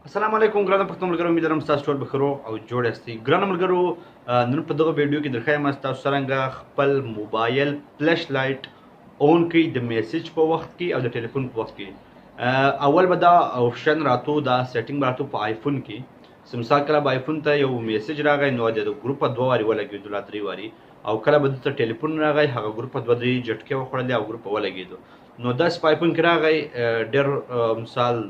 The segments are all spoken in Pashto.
السلام علیکم ګرانو پښتنو ملګرو، امید لرم تاسو ټول به ښه روغ او جوړ یاستئ. ګرانو ملګرو، نن په دغه ویډیو کې درښایم تاسو څرنګه خپل موبایل فلش لایټ اون کړئ د میسج په وخت کې او د ټلیفون په وخت کې. اول به دا اپشن راتو، دا سیټینګ به راتو په آیفون کې. مثال کله به آیفون ته یو میسج راغی نو د ګروپ دوه واري ولګېدو لا درې واري، او کله به دلته ټلیفون راغی هغه ګروپ دوه درې جټکې وخوړلې او ګروپ ولګېدو. نو داسې په آیفون کې راغی، ډېر مثال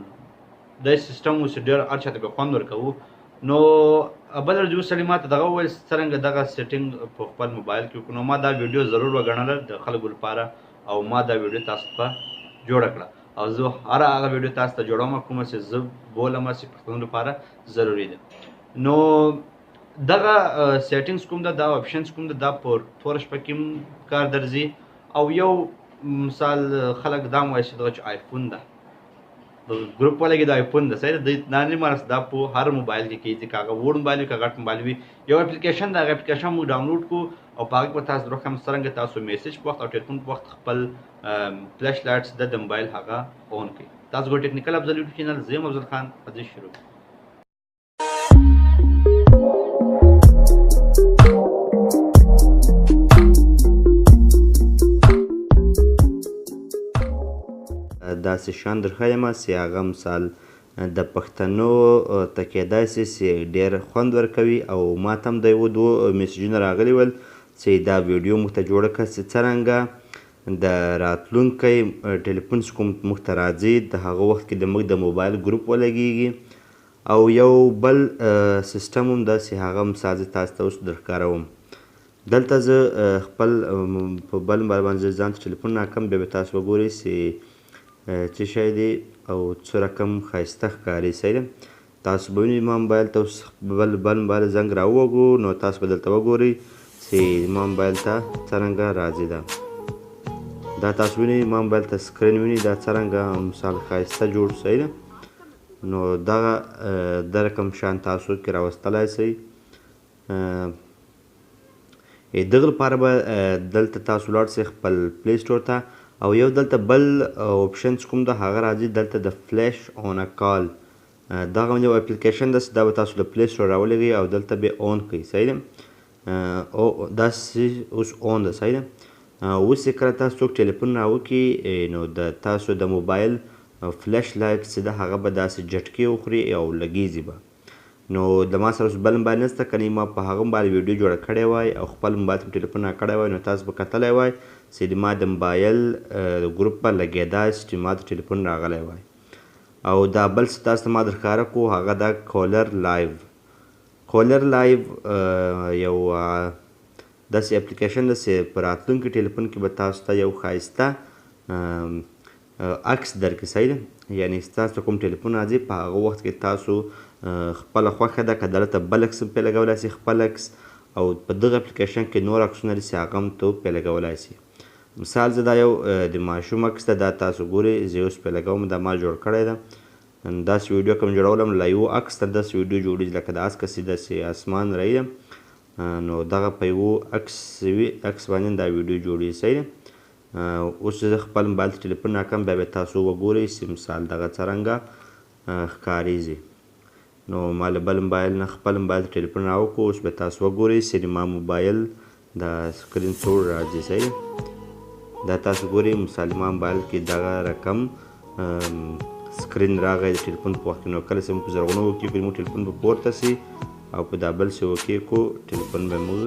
دا سیستم اوس ډېر هر چاته به خوند ورکوو. نو بل ورځ یو سړي ماته دغه وویل څرنګه دغه سیټینګ په خپل موبایل کې وکړو. نو ما دا ویډیو ضرور وګڼله د خلکو لپاره، او ما دا ویډیو تاسو ته جوړه کړه، او زه هره هغه ویډیو تاسو ته جوړوم کومه چې زه بولم چې پښتنو لپاره ضروري ده. نو دغه settings کوم ده، دا options کوم ده، دا په توره شپه کې هم کار درځي. او یو مثال خلک دا هم وایي چې دغه چې آیفون ده، ګروپ ولګي د آیفون ده، صحیح ده، دا نه مانس دا په هر موبایل کې کېږي، که هغه وړ موبایل وي که غټ موبایل وي. یو اپلیکیشن ده، هغه اپلیکیشن موږ ډاونلوډ کړو او په هغه کې به تاسو درښیم څرنګه تاسو میسج په وخت او ټلیفون په وخت خپل فلش لایټس د موبایل هغه اون کړئ. تاسو ګورئ ټیکنیکل افضل یوټیوب چینل، زه یم افضل خان. راځئ شروع کړو. داسې شان درښایم چې هغه مثال د پښتنو ته کېدای شي چې ډېر خوند ورکوي. او ما ته هم د یو دوو میسجونه راغلي ول چې دا ویډیو موږ ته جوړه کړه چې څرنګه د راتلونکی ټلیفون چې کوم موږ ته راځي د هغه وخت کې د موږ د موبایل ګروپ ولګېږي. او یو بل سیستم هم ده چې هغه مثال زه تاسو ته اوس درښکاروم. دلته زه خپل په بل موبایل باندې زه ځان ته ټلیفون راکړم، بیا به تاسو وګورئ چې څه شی دی او څه رقم ښایسته ښکاري. صحیح ده، تاسو به وینئ ما موبایل ته اوس بل موبایل زنګ راووږو، نو تاسو به دلته وګورئ چې ما موبایل ته څرنګه راځي. دا تاسو وینئ ما موبایل ته سکرین وینئ، دا څرنګه مثال ښایسته جوړ. صحیح ده، نو دغه د رقم شان تاسو کې راوستلی شئ. دغه لپاره به دلته تاسو لاړ شئ خپل پلی سټور ته، او یو دلته بل اپشن چې کوم ده هغه راځي دلته د فلش اون ا کال. دغه یو اپلیکیشن ده چې دا به تاسو له پلی سټور راولېږئ او دلته به اون کړئ. صحیح ده، او داسې اوس اون ده. صحیح ده، اوس چې کله تاسو څوک ټلیفون راوکړي نو د تاسو د موبایل فلش لایټ چې ده هغه به داسې جټکې وخوري او لګېږي به. نو د ما سره اوس بل موبایل نشته، که نه ما په هغه موبایل ویډیو جوړه کړې وای او خپل موبایل ته مې ټلیفون راکړی وای نو تاسو به کتلی وای چې د ما د موبایل ګروپ به لګېدای چې ما ته ټلیفون راغلی وای. او دا بل څه تاسو ته ما درښکاره کړو هغه دا کولر لایو. کولر لایو یو داسې اپلیکیشن ده چې په راتلونکي ټلیفون کې به تاسو ته یو ښایسته عکس درکړي. صحیح ده، یعنې ستاسو ته کوم ټلیفون راځي په هغه وخت کې تاسو خپله خوښه ده که دلته بل عکس هم پرې لګولی شئ، خپل عکس، او په دغه اپلیکیشن کې نور عکسونه دي چې هغه هم ته پرې لګولی شئ. مثال زه دا یو د ماشوم عکس ده، دا تاسو ګورئ زه اوس پرې لګوم، دا ما جوړ کړی ده. داسې ویډیو کوم جوړولم له یو عکس ته داسې ویډیو جوړېږي لکه د عکس چې داسې اسمان راځي ده، نو دغه په یو عکس وي، عکس باندې دا ویډیو جوړېږي. صحیح ده، اوس زه خپل موبایل ته ټلیفون راکړم، بیا به تاسو وګورئ چې مثال دغه څرنګه ښکارېږي. نو ما له بل موبایل نه خپل موبایل ته ټلیفون راوکړو، اوس به تاسو وګورئ چې ما موبایل دا سکرین څوړ راځي. صحیح ده، دا تاسو ګورئ مثال ما موبایل کې دغه رقم سکرین راغی د ټلیفون په وخت کې. نو کله چې موږ په زرغونو وکېږو موږ ټلیفون به پورته شي او په دا بل څه وکېږو ټلیفون به موږ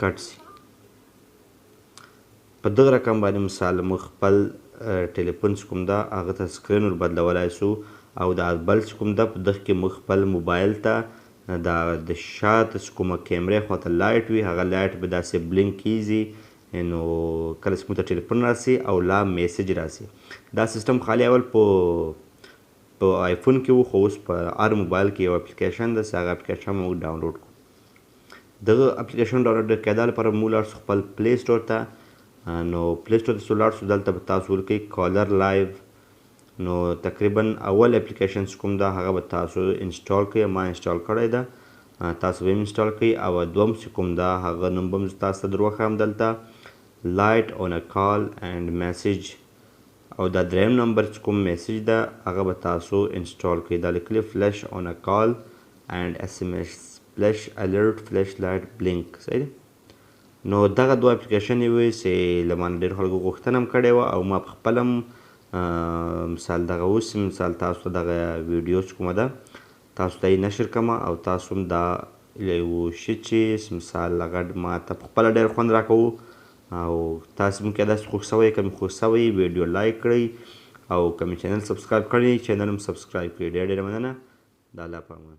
کټ شي. په دغه رقم باندې مثال موږ خپل ټلیفون چې کوم ده هغه ته سکرین ور بدلولی شو، او دا بل چې کوم ده په دغه کې موږ خپل موبایل ته دا د شا ته چې کومه کیمرې خواته لایټ وي هغه لایټ به داسې بلینک کېږي، نو کله چې موږ ته ټلیفون راسي او لا میسج راسي. دا سیستم خالي اول په آیفون کې و، خو اوس په هر موبایل کې یو اپلیکیشن ده چې هغه اپلیکیشن موږ ډاونلوډ کړو. دغه اپلیکیشن ډاونلوډ کېدا لپاره موږ لاړ شو خپل پلی سټور ته. نو پلی سټور ته لاړ شو، دلته به تاسو ولیکئ کالر لایو. نو تقریبا اول اپلیکیشن چې کوم ده هغه به تاسو انسټال کړئ، ما انسټال کړی ده، تاسو به هم انسټال کړئ. او دوم چې کوم ده هغه نوم به هم زه تاسو ته در وښیم، دلته لایټ اون ا کال اینډ میسج. او دا دریم نمبر چې کوم میسج ده هغه به تاسو انسټال کړئ. دا لیکلي فلش آن ا کال اینډ اس ام اس فلش الرټ فلش لایټ بلینک، صحیح دی. نو دغه دوه اپلیکیشن وي چې له ما نه ډېرو خلکو غوښتنه هم کړې وه او ما په خپله هم مثال دغه اوس مثال تاسو ته دغه ویډیو چې کومه ده تاسو ته یې نشر کړم او تاسو هم دا یو شي چې مثال هغه ما ته په خپله ډېر خوند راکوو او تاسو هم که داسې خوښ سوی، که مې خوښ سوی ویډیو لایک کړئ او که مې چینل سبسکرایب کړئ چینل هم سبسکرایب کړئ. ډېره ډېره مننه، د الله په امان.